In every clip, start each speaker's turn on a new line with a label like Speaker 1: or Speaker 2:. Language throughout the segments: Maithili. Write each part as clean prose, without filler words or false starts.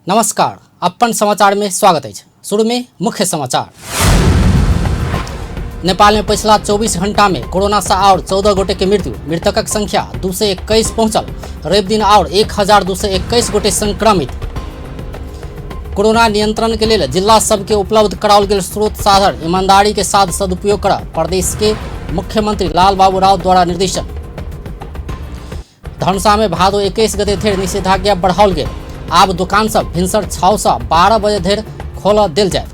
Speaker 1: नमस्कार, अपन समाचार में स्वागत अछि। शुरू में मुख्य समाचार। नेपाल में पिछला 24 घंटा में कोरोना से और 14 गोटे के मृत्यु, मृतकक संख्या 221 पहुंचल। रवि दिन और 1221 गोटे संक्रमित। कोरोना नियंत्रण के लेल जिला सबके उपलब्ध कराओल गेल स्रोत साधन ईमानदारी के साथ सदुपयोग कर प्रदेश के मुख्यमंत्री लाल बाबू राउत द्वारा निर्देशन। धनुषा में भादो 21 गते धरि निषेधाज्ञा बढ़ाओल गेल। आब दुकान सब भिनसर 6 से 12 बजे धरि खोल देल जायत।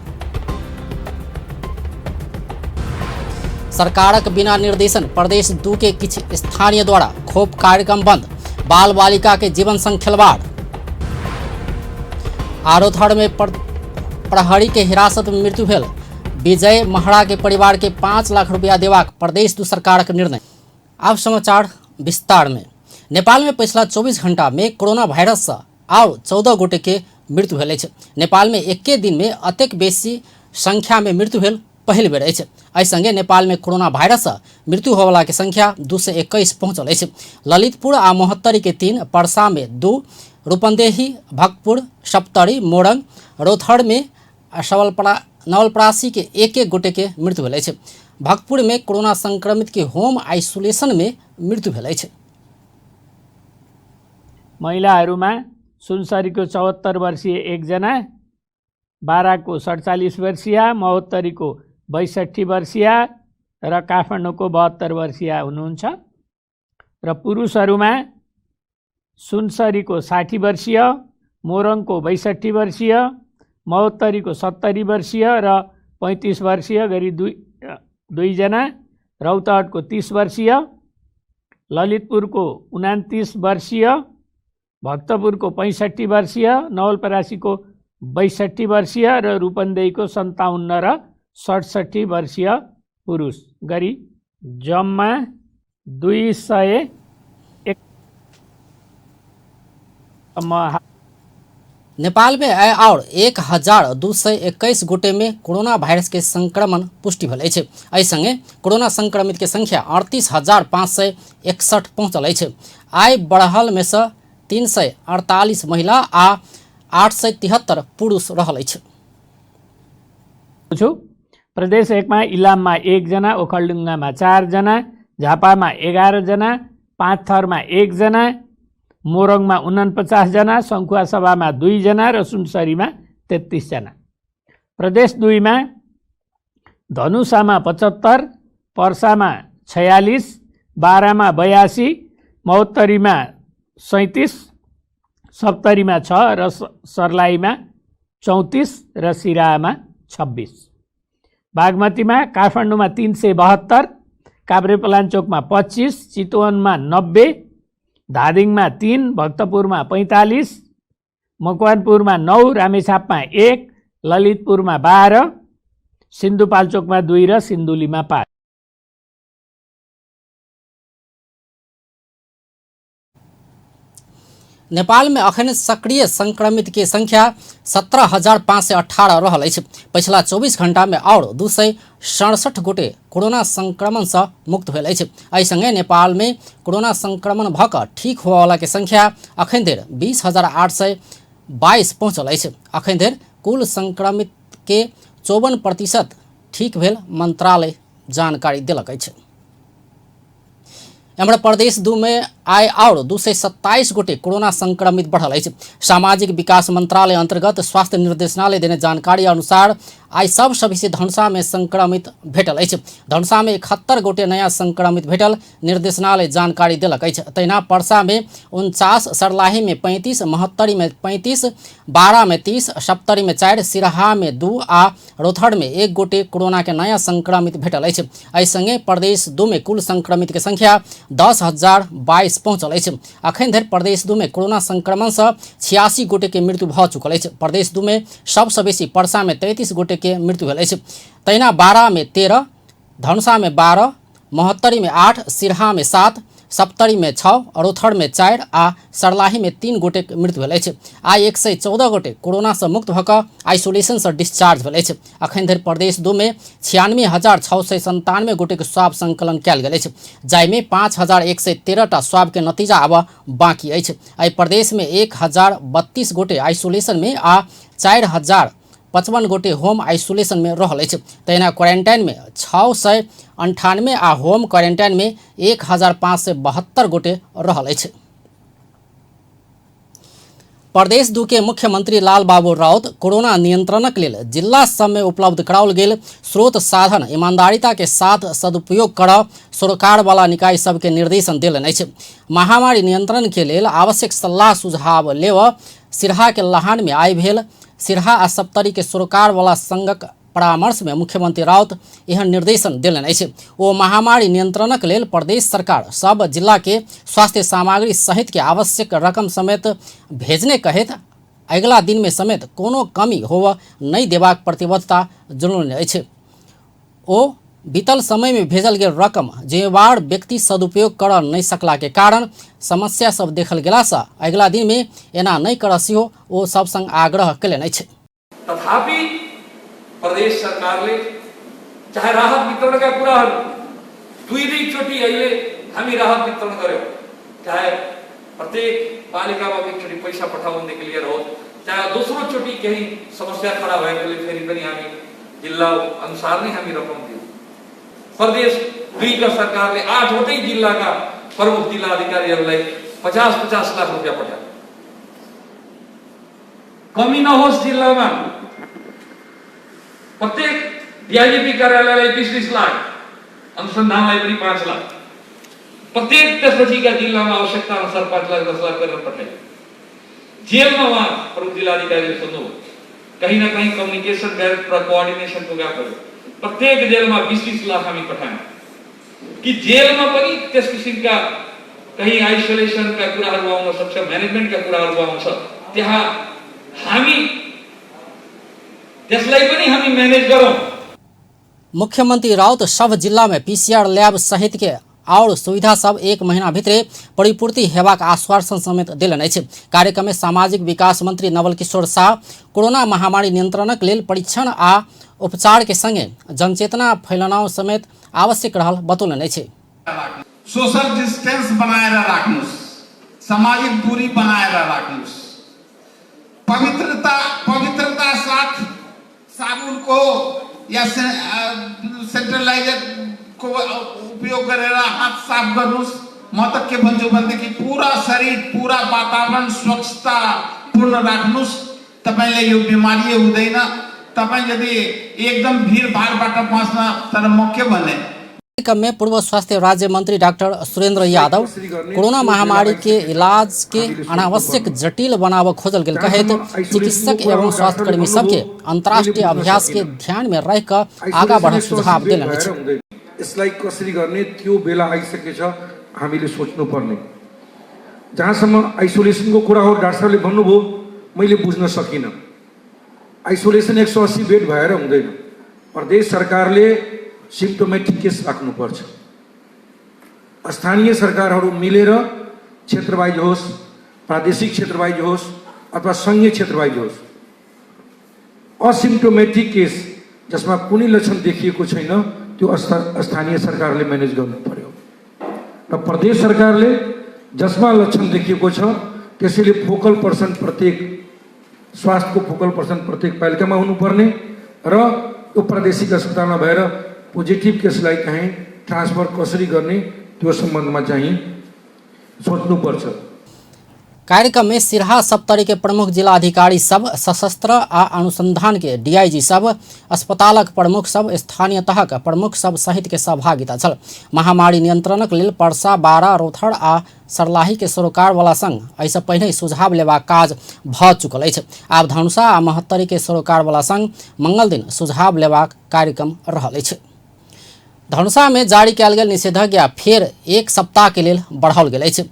Speaker 1: सरकारक बिना निर्देशन प्रदेश 2 के किछु स्थानीय द्वारा खोप कार्यक्रम बंद, बाल बालिका के जीवन संग खिलवाड़। आरोथर में प्रहरी के हिरासत में मृत्यु भेल विजय महरा के परिवार के 5 लाख रुपया देबाक प्रदेश 2 सरकारक निर्णय। आब समाचार विस्तार में। नेपाल में पिछला 24 घंटा में कोरोना वायरस से और 14 गोटे के मृत्यु भेल अछि। नेपाल में एके दिन में अतेक बेसी संख्या में मृत्यु भेल पहिल बेर अछि। एहि संगे नेपाल में कोरोना वायरस से मृत्यु होवला के संख्या 221 पहुंचल अछि। ललितपुर आ महोत्तरी के 3, परसा में 2, रूपंदेही, भक्तपुर, सप्तरी, मोरंग, रौथर में नवलपरासी के एक गोटे के मृत्यु भेल अछि। भक्तपुर में कोरोना संक्रमित के होम आइसोलेशन में मृत्यु भेल अछि।
Speaker 2: महिलाहरूमा सुनसरीको 74 वर्षीय एकजना, बाराको 47 वर्षीय, महोत्तरीको 62 वर्षीय र काठमाडौँको 72 वर्षीय हुनुहुन्छ। र पुरुषहरूमा सुनसरीको 60 वर्षीय, मोरङको 62 वर्षीय, महोत्तरीको 70 वर्षीय र 35 वर्षीय गरी दुईजना, रौतहटको 30 वर्षीय, ललितपुरको 29 वर्षीय, भक्तपुरको 65 वर्षीय, नवलपरासीको 62 वर्षीय र रूपन्देहीको 57 र 67 वर्षीय पुरुष गरी जम्मा 201।
Speaker 1: नेपाल में आइ और 1221 गोटे में कोरोना वायरस के संक्रमण पुष्टि भेल अछि। एहि संगे कोरोना संक्रमित के संख्या 38,561 पहुंचल अछि। आइ बढ़ल में से 348 महिला आ 873 पुरुष रहल अछि।
Speaker 2: प्रदेश 1 मा इलाममा 1 जना, ओखलडुङ्गामा 4 जना, झापामा 11 जना, पाँचथरमा 1 जना, मोरङमा 49 जना, सङ्खुवासभामा 2 जना र सुनसरीमा 33 जना। प्रदेश 2 मा धनुषामा 75, पर्सामा 46, बारामा 82, महोत्तरीमा 37, सप्तरीमा 6 र सर्लाहीमा 34 र सिराहामा 26। बागमतीमा काठमाडौँमा 372, काभ्रेपलाञ्चोकमा 25, चितवनमा 90, धादिङमा 3, भक्तपुरमा 45, मकवानपुरमा 9, रामेछापमा 1, ललितपुरमा 12, सिन्धुपाल्चोकमा 2 र सिन्धुलीमा 5।
Speaker 1: नेपाल में अखन सक्रिय संक्रमित के संख्या 17,518 रहल अछि। पिछला 24 घंटा में और 267 गोटे कोरोना संक्रमण से मुक्त भेल अछि। एहि संगे नेपाल में कोरोना संक्रमण भऽ कऽ ठीक होवला के संख्या अखन धरि 20,822 पहुंचल अछि। अखन धरि कुल संक्रमित के 54% ठीक भेल मंत्रालय जानकारी देलक अछि। एम्हर प्रदेश 2 में आइ और 227 गोटे कोरोना संक्रमित बढ़ल अछि। सामाजिक विकास मंत्रालय अंतर्गत स्वास्थ्य निर्देशनालय देने जानकारी अनुसार आइ सबसँ बेसी धनुषा में संक्रमित भेटल अछि। धनुषा में 71 गोटे नया संक्रमित भेटल निर्देशनालय जानकारी देलक अछि। तहिना परसा में 49, सर्लाही में 35, महोत्तरी में 35, बारा में 30, सप्तरी में 4, सिराहा में 2 आ रौथर में 1 गोटे कोरोना के नया संक्रमित भेटल अछि। एहि संगे प्रदेश 2 में कुल संक्रमित के संख्या 10,022 पहुंचल अछि। अखन धरि प्रदेश 2 में कोरोना संक्रमण से 86 गोटे के मृत्यु भऽ चुकल अछि। प्रदेश 2 में सबसँ बेसी परसा में 33 गोटे के मृत्यु भेल अछि। तहिना बारा में 13, धनुषा में 12, महोत्तरी में 8, सिरहा में 7, सप्तरी में 6, अरोथर में 4 आ सर्लाही में 3 गोटेक मृत्यु भेल अछि। आइ 114 गोटे कोरोना से मुक्त भऽ कऽ आइसोलेशन से डिस्चार्ज भेल अछि। अखन धरि प्रदेश 2 में 96,697 गोटेक स्वाब संकलन कयल गेल अछि, जाहिमे 5,113 टा स्वाब के नतीजा आब बाकी अछि। एहि प्रदेश में 1,032 गोटे आइसोलेशन में आ 4,055 गोटे होम आइसोलेशन में रहल अछि। तहिना क्वारेंटाइन में 698 आ होम क्वारेंटाइन में 1,572 गोटे रहल अछि। प्रदेश 2 के मुख्यमंत्री लाल बाबू राउत कोरोना नियंत्रणक लेल जिला सब में उपलब्ध कराओल गेल स्रोत साधन ईमानदारिता के साथ सदुपयोग कर सरोकार वाला निकाय सबके निर्देशन देलनि अछि। महामारी नियंत्रण के लेल आवश्यक सल्लाह सुझाव लेव सिरहा के लहान में आइ भेल सिरहा आ सप्तरी के सरोकार वाला संघक परामर्श में मुख्यमंत्री राउत एहन निर्देशन देलनि अछि। ओ महामारी नियंत्रणक लेल प्रदेश सरकार सब जिला के स्वास्थ्य सामग्री सहित के आवश्यक रकम समेत भेजने कहैत अगिला दिन में समेत कोनो कमी होव नहि देबाक प्रतिबद्धता जनौलनि अछि। ओ बीतल समय में भेजल गेल रकम जिम्मेवार व्यक्ति सदुपयोग कर नहि सकला के कारण समस्या सब देखल गेला से अगिला दिन में एना नहि कर सेहो ओ सब संग आग्रह कयलनि अछि।
Speaker 3: तथापि प्रदेश सरकारले चाहे राहत वितरणका कुराहरू दुई दुईचोटि अहिले हामी राहत वितरण गर्यौँ, चाहे प्रत्येक पालिकामा एकचोटि पैसा पठाउनुदेखि लिएर होस्, चाहे दोस्रोचोटि केही समस्या खडा भएकोले फेरि पनि हामी जिल्ला अनुसार नै हामी रकम दियौँ। प्रदेश 2 सरकारले 8वटै जिल्लाका प्रमुख जिल्ला अधिकारीहरूलाई 50-50 लाख रुपियाँ पठायो। कमी नहोस् जिल्लामा प्रत्येक डीआईजीपी कार्यालयलाई 20-20 लाख, अनुसन्धानलाई पनि 5 लाख, प्रत्येक त्यसपछिका जिल्लामा आवश्यकता अनुसार 5 लाख 10 लाख गरेर पठाइयो। जेलमा उहाँ प्रमुख जिल्लाधिकारीले सोध्नुभयो, कहीँ न कहीँ कम्युनिकेसन ग्याप र कोअर्डिनेसनको ग्यापहरू, प्रत्येक जेलमा 20-20 लाख हामी पठायौँ कि जेलमा पनि त्यस किसिमका कहीँ आइसोलेसनका कुराहरू आउन सक्छ, म्यानेजमेन्टका कुराहरू आउँछ, त्यहाँ हामी त्यसलाई पनि हामी म्यानेज गरौँ।
Speaker 1: मुख्यमंत्री राउत सब जिला में पीसीआर लैब सहित के और सुविधा सब 1 महीना भीतरे परिपूर्ति हेबाक आश्वासन समेत देलनि अछि। कार्यक्रम में सामाजिक विकास मंत्री नवल किशोर शाह कोरोना महामारी नियंत्रणक लेल परीक्षण आ उपचार के संगे जनचेतना फैलनाव समेत आवश्यक रहल बतौलनि अछि।
Speaker 4: सोशल डिस्टेंस बनाएर राख्नुहोस्, सामाजिक दूरी बनाएर राख्नुहोस्, पवित्रता साथ साबुनको या सेनिटाइजरको उपयोग गरेर हात साफ गर्नुहोस्। म त के भन्छु भनेदेखि पुरा शरीर, पुरा वातावरण स्वच्छतापूर्ण राख्नुहोस्। तपाईँलाई यो बिमारी हुँदैन। तपाईँ यदि एकदम भिडभाडबाट बच्न, तर म के भने
Speaker 1: कार्यक्रम में पूर्व स्वास्थ्य राज्य मंत्री डॉक्टर सुरेंद्र यादव कोरोना महामारी के इलाज के अनावश्यक जटिल बनाव खोजल गेल कहैत चिकित्सक एवं स्वास्थ्यकर्मी सबके अंतर्राष्ट्रीय अभ्यास के ध्यान में रह कऽ आगा बढ़ सुझाव देलनि अछि।
Speaker 5: यसलाई कसरी गर्ने त्यो बेला आइसकेछ, हामीले सोच्नुपर्ने। जहाँसम्म आइसोलेसनको कुरा हो, डाक्टर साहबले भन्नुभयो, मैले बुझ्न सकिनँ। आइसोलेसन 180 बेड भएर हुँदैन। प्रदेश सरकारले सिम्टोमेटिक केस राख्नुपर्छ। स्थानीय सरकारहरू मिलेर क्षेत्रवाइज होस्, प्रादेशिक क्षेत्रवाइज होस् अथवा सङ्घीय क्षेत्रवाइज होस्, असिम्टोमेटिक केस जसमा कुनै लक्षण देखिएको छैन त्यो स्थानीय सरकारले म्यानेज गर्नु पर्यो र प्रदेश सरकारले जसमा लक्षण देखिएको छ त्यसैले फोकल पर्सन प्रत्येक स्वास्थ्यको फोकल पर्सन प्रत्येक पालिकामा हुनुपर्ने र त्यो प्रादेशिक अस्पतालमा भएर पोजिटिभ केसलाई चाहिँ ट्रान्सफर कसरी गर्ने त्यो सम्बन्धमा चाहिँ सोच्नुपर्छ।
Speaker 1: कार्यक्रम में सिरहा सप्तरी के प्रमुख जिलाधिकारी सब, सशस्त्र आ अनुसंधान के डीआईजी सब, अस्पतालक प्रमुख सब, स्थानीय तहक प्रमुख सब सहित के सहभागिता छल। महामारी नियंत्रणक लेल परसा, बारा, रोथड़ आ सर्लाही के सरोकार वाला संग एहिसँ पहिने सुझाव लेबाक काज भऽ चुकल अछि। आब धनुषा आ महोत्तरी के सरोकार वाला संग मंगल दिन सुझाव लेबाक कार्यक्रम रहल अछि। धनुषा में जारी कयल गेल निषेधाज्ञा फेर एक सप्ताह के लेल बढ़ाओल गेल अछि।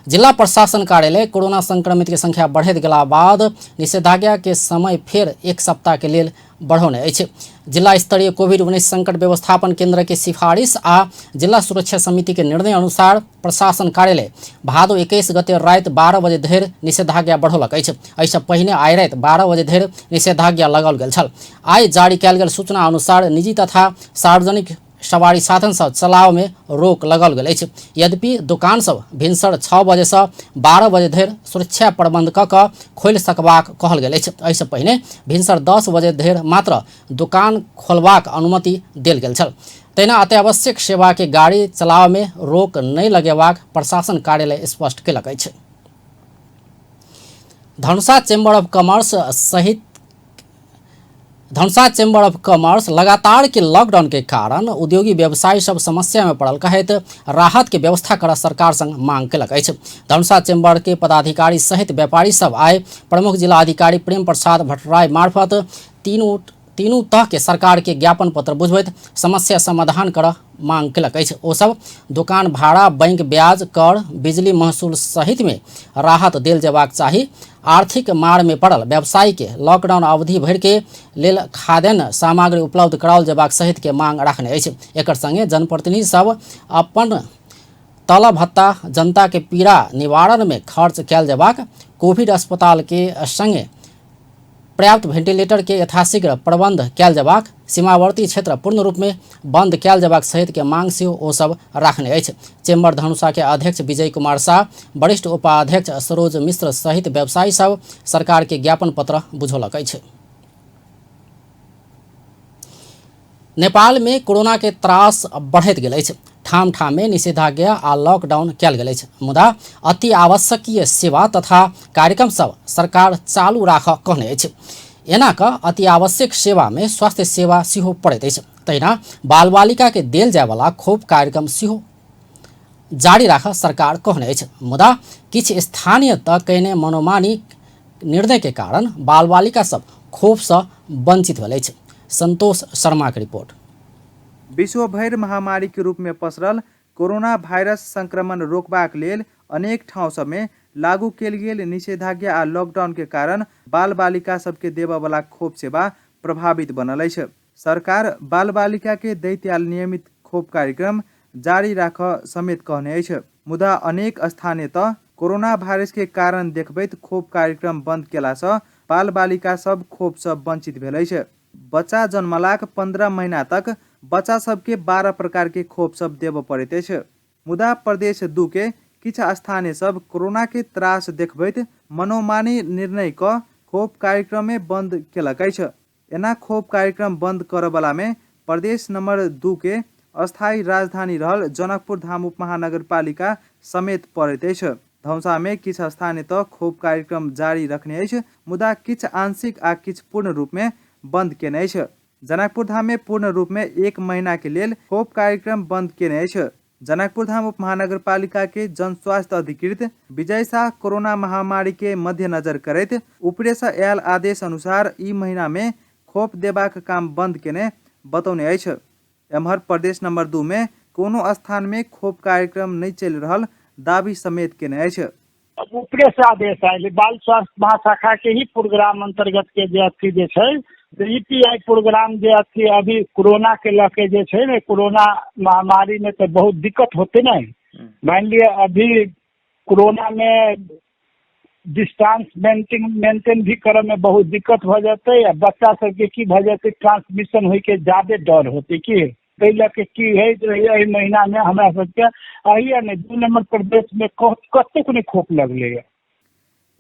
Speaker 1: जिला प्रशासन कार्यालय कोरोना संक्रमित के संख्या बढ़ैत गेला बाद निषेधाज्ञा के समय फेर एक सप्ताह के लेल बढ़ौने अछि। जिला स्तरीय कोविड-19 संकट व्यवस्थापन केंद्र के सिफारिश आ जिला सुरक्षा समिति के निर्णय अनुसार प्रशासन कार्यालय भादो 21 गते राति 12 बजे धरि निषेधाज्ञा बढ़ौलक अछि। एहिसँ पहिने आइ राति 12 बजे धरि निषेधाज्ञा लगाओल गेल छल। आइ जारी कयल गेल सूचना अनुसार निजी तथा सार्वजनिक सवारी साधन सब चलाव में रोक लगाओल गेल अछि। यद्यपि दोकान सब भिनसर 6 बजे सँ 12 बजे धरि सुरक्षा प्रबंध कऽ कऽ खोलि सकबाक कहल गेल अछि। एहिसँ पहिने भिनसर 10 बजे धरि मात्र दोकान खोलबाक अनुमति देल गेल छल। तहिना अत्यावश्यक सेवा के गाड़ी चलाव में रोक नहि लगेबाक प्रशासन कार्यालय स्पष्ट कयलक अछि। धनुषा चैम्बर ऑफ कॉमर्स सहित धनुषा चैम्बर ऑफ कॉमर्स लगातार के लॉकडाउन के कारण उद्योगी व्यवसायी सब समस्या में पड़ल कहैत राहत के व्यवस्था कर सरकार संग मांग केलक अछि। धनुषा चैम्बर के पदाधिकारी सहित व्यापारी सब आइ प्रमुख जिला अधिकारी प्रेम प्रसाद भट्टराय मार्फत तीनू तीनू तह के सरकार के ज्ञापन पत्र बुझबैत समस्या समाधान कर मांग केलक अछि। ओ सब दोकान भाड़ा, बैंक ब्याज, कर, बिजली महसूल सहित में राहत देल जेबाक चाही। आर्थिक मार में पड़ल व्यवसायी के लॉकडाउन अवधि भरि के लेल खाद्यान्न सामग्री उपलब्ध कराओल जेबाक सहित के मांग रखने अछि। एकर संगे जनप्रतिनिधि सब अपन तलब भत्ता जनता के पीड़ा निवारण में खर्च कयल जेबाक, कोविड अस्पताल के संगे पर्याप्त वेंटिलेटर के यथाशीघ्र प्रबंध कयल जेबाक, सीमावर्ती क्षेत्र पूर्ण रूप में बंद कयल जेबाक सहित के मांग सेहो ओ सब राखने अछि। चेम्बर धनुषा के अध्यक्ष विजय कुमार शाह, वरिष्ठ उपाध्यक्ष सरोज मिश्र सहित व्यवसायी सब सरकार के ज्ञापन पत्र बुझौलक अछि। नेपाल में कोरोना के त्रास बढ़ैत गेल अछि। ठाम ठाम में निषेधाज्ञा आ लॉकडाउन कयल गेल अछि, मुदा अति आवश्यकीय सेवा तथा कार्यक्रम सब सरकार चालू राखऽ कहने अछि। एना कऽ अति आवश्यक सेवा में स्वास्थ्य सेवा सेहो पड़ैत अछि। तहिना बाल बालिका के देल जायवला खोप कार्यक्रम सेहो जारी राखऽ सरकार कहने अछि, मुदा किछु स्थानीय तह कयने मनोमानी निर्णय के कारण बाल बालिका सब खोप सँ वंचित भेल अछि। संतोष शर्मा के रिपोर्ट।
Speaker 6: विश्वभरि महामारीके रूपमे पसरल कोरोना भाइरस संक्रमण रोकबाक लेल अनेक ठाउँसभमे लागू कएल गेल निषेधाज्ञा आ लकडाउनके कारण बालबालिकासभके देबऽबला खोप सेवा प्रभावित बनल अछि। सरकार बालबालिकाके दैत आयल नियमित खोप कार्यक्रम जारी राखऽ समेत कहने अछि। मुदा अनेक स्थानीय तह कोरोना भाइरसके कारण देखबैत खोप कार्यक्रम बन्द केलासँ बालबालिकासभ खोपसँ वञ्चित भेल अछि। बच्चा जन्मलाक 15 महिना तक बच्चा सबके 12 प्रकार के खोप सब देबऽ पड़ैत अछि। मुदा प्रदेश 2 के किछु स्थानीय सब कोरोना के त्रास देखबैत मनोमानी निर्णय कऽ खोप कार्यक्रमे बंद केलक अछि। एना खोप कार्यक्रम बंद करऽवला मे प्रदेश नंबर 2 के अस्थायी राजधानी रहल जनकपुर धाम उपमहानगरपालिका समेत पड़ैत अछि। धनुषा मे किछु स्थानीय तह खोप कार्यक्रम जारी रखने अछि, मुदा किछु आंशिक आ किछु पूर्ण रूप मे बंद केने अछि। जनकपुर धाम मे पूर्ण रूप मे 1 महीना के लेल खोप कार्यक्रम बंद केने अछि। जनकपुर धाम उपमहानगरपालिका के जनस्वास्थ्य अधिकृत विजय शाह कोरोना महामारी के मध्यनजर करैत ऊपरे सँ आयल आदेश अनुसार ई महीना मे खोप देबाक काम बंद केने बतौने अछि। एम्हर प्रदेश नंबर 2 मे कोनो स्थान मे खोप कार्यक्रम नहि चलि रहल दावी समेत केने अछि।
Speaker 7: ऊपरे से आदेश आयल, बाल स्वास्थ्य महाशाखा के ही प्रोग्राम अंतर्गत के जे अथी जे छै, ई पी I programme जे अथी अभी कोरोना के लऽ के जे छै ने, कोरोना महामारी में तऽ बहुत दिक्कत होते ने। मान लिअ अभी कोरोना में डिस्टेंस मेंटेन भी करऽ में बहुत दिक्कत भऽ जेतै आ बच्चा सबके की भऽ जेतै, ट्रांसमिशन होइके ज्यादे डर होतै। की ताहि लऽ के की है जे एहि महीनामे हमरा सबके अहिया नहि 2 नंबर प्रदेशमे कतहु नहि खोप लगलैए।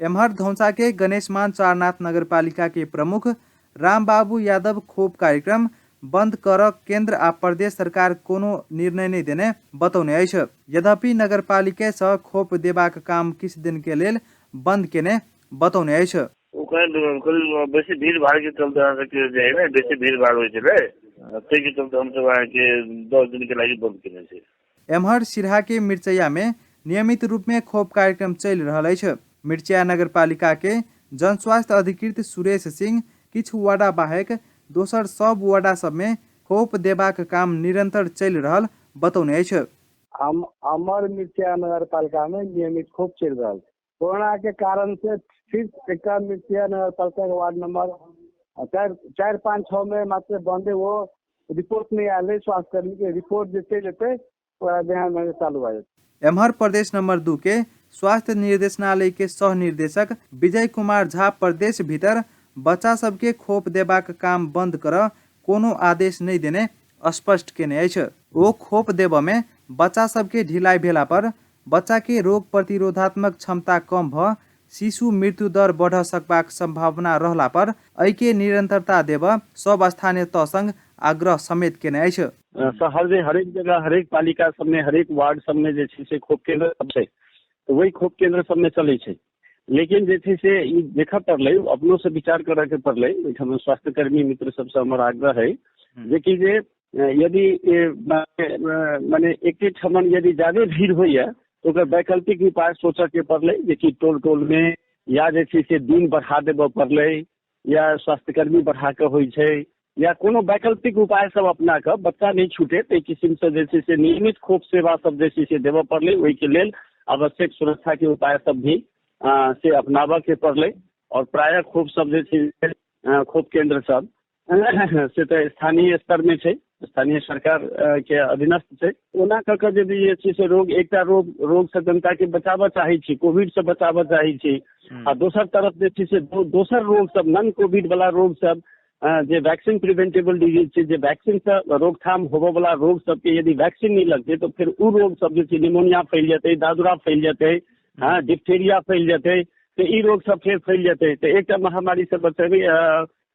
Speaker 6: एम्हर धनुषा के गणेशमान चारनाथ नगरपालिका के प्रमुख रामबाबू यादव खोप कार्यक्रम बंद करऽ केंद्र आ प्रदेश सरकार कोनो निर्णय नहि देने बतौने अछि। यद्यपि नगरपालिके सँ खोप देबाक काम किछु दिन के लेल बंद केने बतौने अछि।
Speaker 8: ओ कनि बेसी भीड़ भाड़ के चलते अहाँ सबके जे है ने बेसी भीड़ भाड़ होइ छलै, ताहिके चलते हमसब अहाँके 10 दिन के लागि बंद केने छी।
Speaker 6: एम्हर सिरहा के मिर्चैया मे नियमित रूप मे खोप कार्यक्रम चलि रहल अछि। मिर्चैया नगरपालिका के जनस्वास्थ्य अधिकृत सुरेश सिंह किछु वाडा बाहेक दोसर सब वाडा सब मे खोप देबाक काम निरंतर चलि रहल बतौने अछि।
Speaker 9: हम हमर मिर्चिया नगरपालिका में नियमित खोप चलि रहल छै। कोरोना के कारण से सिर्फ एकटा मिर्चिया नगरपालिका के वार्ड नंबर 4 4 5 6 में मात्र बंदे, वो रिपोर्ट नहीं आयल है। स्वास्थ्यकर्मी के रिपोर्ट जे चलि जेतै ओकरा बिहान में चालू भऽ जेतै।
Speaker 6: एम्हर प्रदेश नंबर 2 के स्वास्थ्य निर्देशनालय के सह निर्देशक विजय कुमार झा प्रदेश भीतर बच्चा सबके खोप देबाक काम बंद करऽ कोनो आदेश नहि देने स्पष्ट केने अछि। ओ खोप देबऽ में बच्चा सबके ढिलाई भेला पर बच्चा के रोग प्रतिरोधात्मक क्षमता कम भऽ शिशु मृत्यु दर बढ़ सकबाक संभावना रहला पर एहिके निरंतरता देबऽ सब स्थानीय तह संग आग्रह समेत केने अछि।
Speaker 10: शहर जे हरेक जगह हरेक पालिका सबमे हरेक वार्ड सबमे जे छै से खोप केंद्र सब छै, तऽ ओहि खोप केंद्र सबमे चलै छै। लेकिन जे छै से ई देखऽ पड़लै, अपनो से विचार करऽ के पड़लै। ओहिठाम स्वास्थ्यकर्मी मित्र सबसँ हमर आग्रह है जेकि जे यदि मने एके ठमन यदि ज्यादे भीड़ होइया तऽ ओकर वैकल्पिक उपाय सोचऽ के पड़लै, जेकि टोल टोल मे या जे छै से दिन बढ़ा देबऽ पड़लै या स्वास्थ्यकर्मी बढ़ा कऽ होइ छै या कोनो वैकल्पिक उपाय सब अपना कऽ बच्चा नहि छूटे ताहि किसिमसँ जे छै से नियमित खोप सेवा सब जे छै से देबऽ पड़लै। ओहिके लेल आवश्यक सुरक्षा के उपाय सब भी से अपनाबऽ के पड़लै। और प्रायः खोप सब जे छै खोप केंद्र सब से तऽ स्थानीय स्तर मे छै, स्थानीय सरकार के अधीनस्थ छै। ओना कऽ कऽ यदि जे छै से रोग एकटा रोग से जनता के बचाबऽ चाहै छी, कोविड से बचाबऽ चाहै छी, आ दोसर तरफ जे छै से दोसर रोग सब नॉन कोविड वाला रोग सब जे वैक्सीन प्रिवेंटेबल डिजीज छै, जे वैक्सीन से रोकथाम होबऽ वाला रोग सबके यदि वैक्सीन नहि लगतै तऽ फेर ओ रोग सब जे छै निमोनिया फैल जेतै, दादुरा फैल जेतै, हँ डिप्थेरिया फैल जेतै, तऽ ई रोग सब फेर फैल जेतै। तऽ एकटा महामारी से बचेबै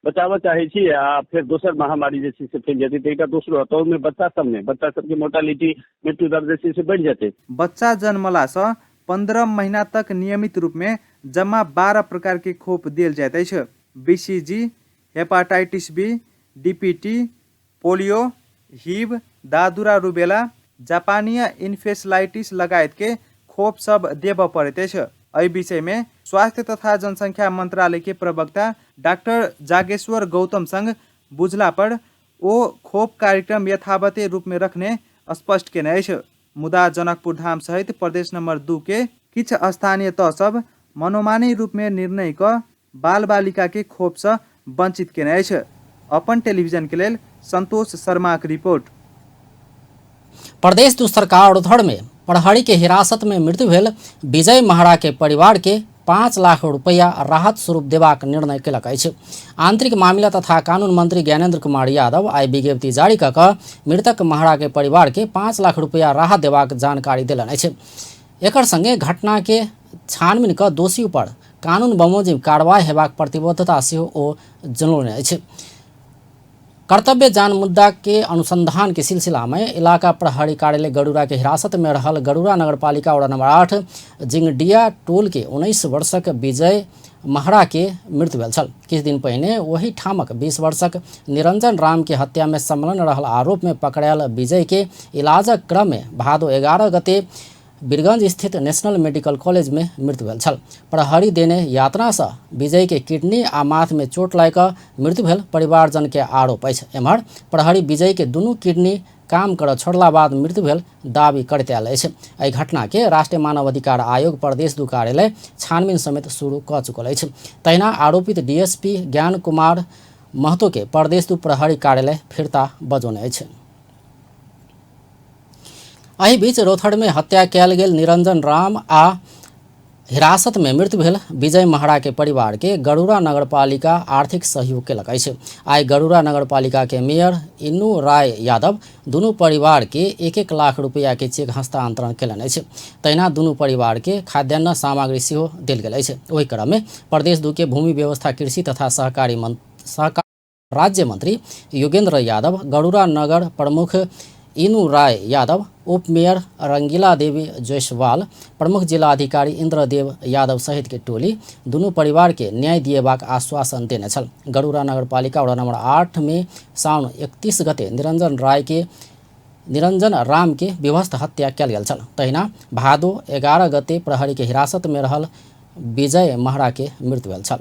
Speaker 10: बचाबऽ चाहै छी आ फेर दोसर महामारी जे छै से फैल जेतै, तऽ एकटा दोसरो ताहूमे बच्चा सबमे बच्चा सबके मोर्टालिटी मृत्यु दर जे छै से बढ़ि जेतै।
Speaker 6: बच्चा जन्मला सँ 15 महीना तक नियमित रूप में जम्मा 12 प्रकार के खोप देल जाइत अछि। BCG, hepatitis B, DPT, polio, Hib, दादुरा rubella, जापानीय इन्फेसलाइटिस लगायत के खोप सब देबऽ पड़ैत अछि। एहि विषय में स्वास्थ्य तथा जनसंख्या मंत्रालय के प्रवक्ता डाक्टर जागेश्वर गौतम संग बुझला पर ओ खोप कार्यक्रम यथावते रूप में रखने स्पष्ट केने अछि। मुदा जनकपुर धाम सहित प्रदेश नंबर 2 के किछु स्थानीय तह सब मनोमानी रूप में निर्णय कऽ बाल बालिका के खोप सँ वंचित केने अछि। अपन टेलीविजन के लेल संतोष शर्माक रिपोर्ट।
Speaker 1: प्रदेश दू सरकार रोधड़ में प्रहरी के हिरासत में मृत्यु भेल विजय महरा के परिवार के 5 लाख रुपया राहत स्वरूप देबाक निर्णय केलक अछि। आंतरिक मामिला तथा कानून मंत्री ज्ञानेन्द्र कुमार यादव आइ विज्ञप्ति जारी कऽ कऽ मृतक महरा के परिवार के 5 लाख रुपया राहत देबाक जानकारी देलनि अछि। एकर संगे घटना के छानबीन कऽ दोषी पर कानून बमोजिम कार्रवाई हेबाक प्रतिबद्धता सेहो ओ जनौलनि अछि। कर्तव्य जान मुद्दा के अनुसंधान के सिलसिला में इलाका प्रहरी कार्यालय गरुड़ा के हिरासत में रहल गरुड़ा नगरपालिका वार्ड नंबर 8 जिंगडिया टोल के 19 वर्षक विजय महरा के मृत्यु भेल छल। किछु दिन पहिने ओही ठामक 20 वर्षक निरंजन राम के हत्या में संलग्न रहल आरोप में पकड़ायल विजय के इलाजक क्रम में भादो 11 गते बीरगंज स्थित नेशनल मेडिकल कॉलेज में मृत्यु भेल छल। प्रहरी देने यातना सँ विजय के किडनी आ माथ में चोट लागि कऽ मृत्यु भेल परिवारजन के आरोप अछि। एम्हर प्रहरी विजय के दुनू किडनी काम करऽ छोड़ला बाद मृत्यु भेल दावी करैत आयल अछि। एहि घटना के राष्ट्रीय मानवाधिकार आयोग प्रदेश 2 कार्यालय छानबीन समेत शुरू कऽ चुकल अछि। तहिना आरोपित डीएसपी ज्ञान कुमार महतो के प्रदेश 2 प्रहरी कार्यालय फिर्ता बजौने अछि। एहि बीच रोथड़ में हत्या कयल गेल निरंजन राम आ हिरासत में मृत्यु भेल विजय महरा के परिवार के गरुड़ा नगरपालिका आर्थिक सहयोग केलक अछि। आइ गरुड़ा नगरपालिका के मेयर इन्नू राय यादव दुनू परिवार के 1-1 लाख रुपया के चेक हस्तांतरण केलनि अछि। तहिना दुनू परिवार के खाद्यान्न सामग्री सेहो देल गेल अछि। ओहि क्रम में प्रदेश 2 के भूमि व्यवस्था कृषि तथा सहकारी राज्य मंत्री योगेंद्र यादव, गरुड़ा नगर प्रमुख इनु राय यादव, उप मेयर रंगीला देवी जायसवाल, प्रमुख जिला अधिकारी इंद्रदेव यादव सहित के टोली दुनू परिवार के न्याय दिएबाक आश्वासन देने छल। गरुड़ा नगरपालिका वार्ड नंबर 8 में साउन 31 गते निरंजन राम के विभस्त हत्या कयल गेल छल। तहिना भादो 11 गते प्रहरी के हिरासत में रहल विजय महरा के मृत्यु भेल छल।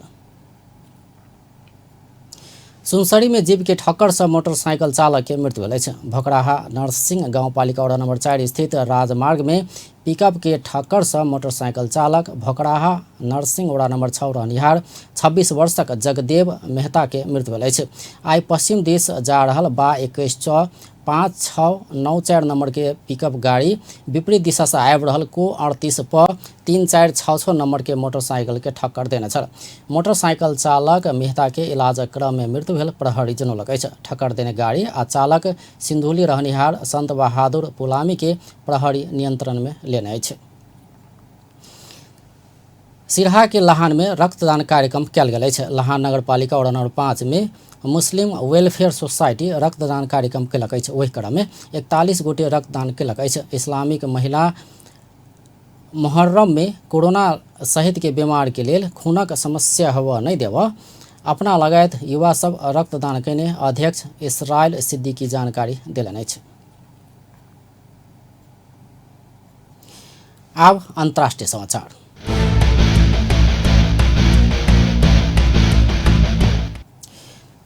Speaker 1: सुनसरी में जीप के ठक्कर से मोटरसाइकिल चालक के मृत्यु भेल अछि। भकराहा नरसिंह गाउँपालिका वडा नंबर 4 स्थित राजमार्ग में पिकअप के ठक्कर से मोटरसाइकिल चालक भकराहा नरसिंह वडा नंबर 6 रहनिहार 26 वर्षक जगदेव मेहता के मृत्यु भेल अछि। आइ पश्चिम दिस जा रहल बा 21 च 5 6 9 4 नंबर के पिकअप गाड़ी विपरीत दिशा से आबि रहल को 38 प 3 4 6 6 नंबर के मोटरसाइकिल के ठक्कर देने छल। मोटरसाइकिल चालक मेहता के इलाजक क्रम में मृत्यु भेल प्रहरी जनौलक अछि। ठक्कर देने गाड़ी आ चालक सिन्धुली रहनिहार संत बहादुर पुलामी के प्रहरी नियंत्रण में लेने अछि। सिरहा के लहान में रक्तदान कार्यक्रम कयल गेल अछि। लहान नगरपालिका वडा नंबर 5 में मुस्लिम वेलफेयर सोसाइटी रक्तदान कार्यक्रम केलक अछि। ओहि क्रम में 41 गोटे रक्तदान केलक अछि। इस्लामिक महिला मुहर्रम में कोरोना सहित के बीमार के लेल खूनक समस्या होबय नहि देबय अपना लगायत युवा सब रक्तदान कयने अध्यक्ष इसराइल सिद्दीकी जानकारी देलनि अछि। आब अंतर्राष्ट्रीय समाचार।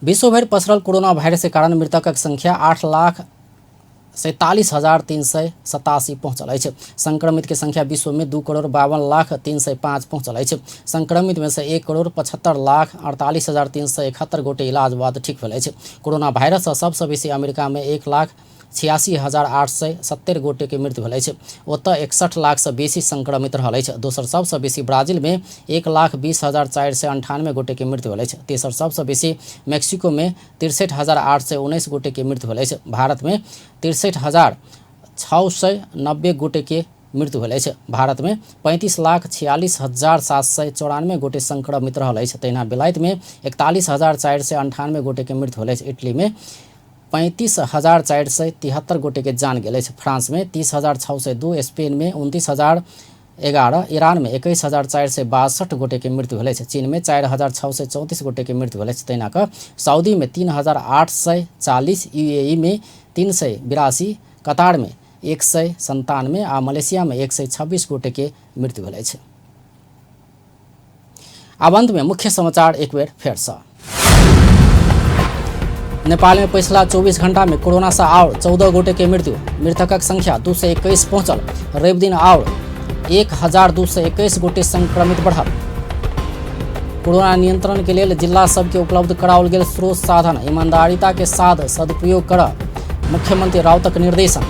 Speaker 1: विश्वभरि पसरल कोरोना वायरस के कारण मृतकक संख्या 8,47,387 पहुँचल अछि। संक्रमित के संख्या विश्व में 2,52,00,305 पहुँचल अछि। संक्रमित में से 1,75,48,371 गोटे इलाज बाद ठीक भेल अछि। कोरोना वायरस सँ सबसँ बेसी अमेरिका में 1,86,870 गोटे के मृत्यु भेल अछि। ओतय 61 लाख सँ बेसी संक्रमित रहल अछि। दोसर सबसँ बेसी ब्राजील में 1,20,498 गोटे के मृत्यु भेल अछि। तेसर सबसँ बेसी मैक्सिको में 63,819 गोटे के मृत्यु भेल अछि। भारत में 63,690 गोटे के मृत्यु भेल अछि। भारत में 35,46,794 गोटे संक्रमित रहल अछि। तहिना बेलायत में 41,498 गोटे के मृत्यु भेल अछि। इटली में 35,473 गोटे के जान गेल अछि। फ्रांस में 30,602, स्पेन में 29,011, ईरान में 21,462 गोटे के मृत्यु भेल अछि। चीन में 4,634 गोटे के मृत्यु भेल अछि। तहिना कऽ सऊदी में 3,840, यूएई में 382, कतार में 197 आ मलेशिया में 126 गोटे के मृत्यु भेल अछि। आब अंत में मुख्य समाचार एक बेर फेरसँ। नेपाल में पिछला 24 घंटा में कोरोना से और 14 गोटे के मृत्यु, मृतकक संख्या 221 पहुंचल। रवि दिन और 1,221 गोटे संक्रमित बढ़ल। कोरोना नियंत्रण के लेल जिला सबके उपलब्ध कराओल गेल स्रोत साधन ईमानदारिता के साथ सदुपयोग कर मुख्यमंत्री राउतक निर्देशन।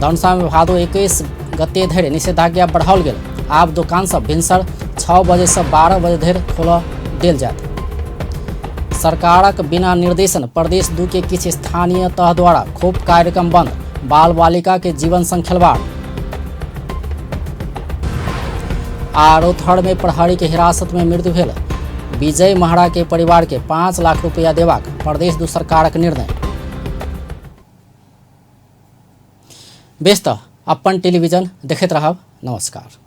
Speaker 1: धनुषा में भादो 21 गते धरि निषेधाज्ञा बढ़ाओल गेल। आब दोकान सब भिनसर 6 बजे से 12 बजे धरि खोलऽ देल जायत। सरकारक बिना निर्देशन प्रदेश 2 के किछु स्थानीय तह द्वारा खोप कार्यक्रम बंद, बाल बालिका के जीवन संग खिलवाड़। आ रौतहर में प्रहरी के हिरासत में मृत्यु भेल विजय महरा के परिवार के 5 लाख रुपया देबाक प्रदेश 2 सरकारक निर्णय। बेस तऽ अपन टेलीविजन देखैत रहब। नमस्कार।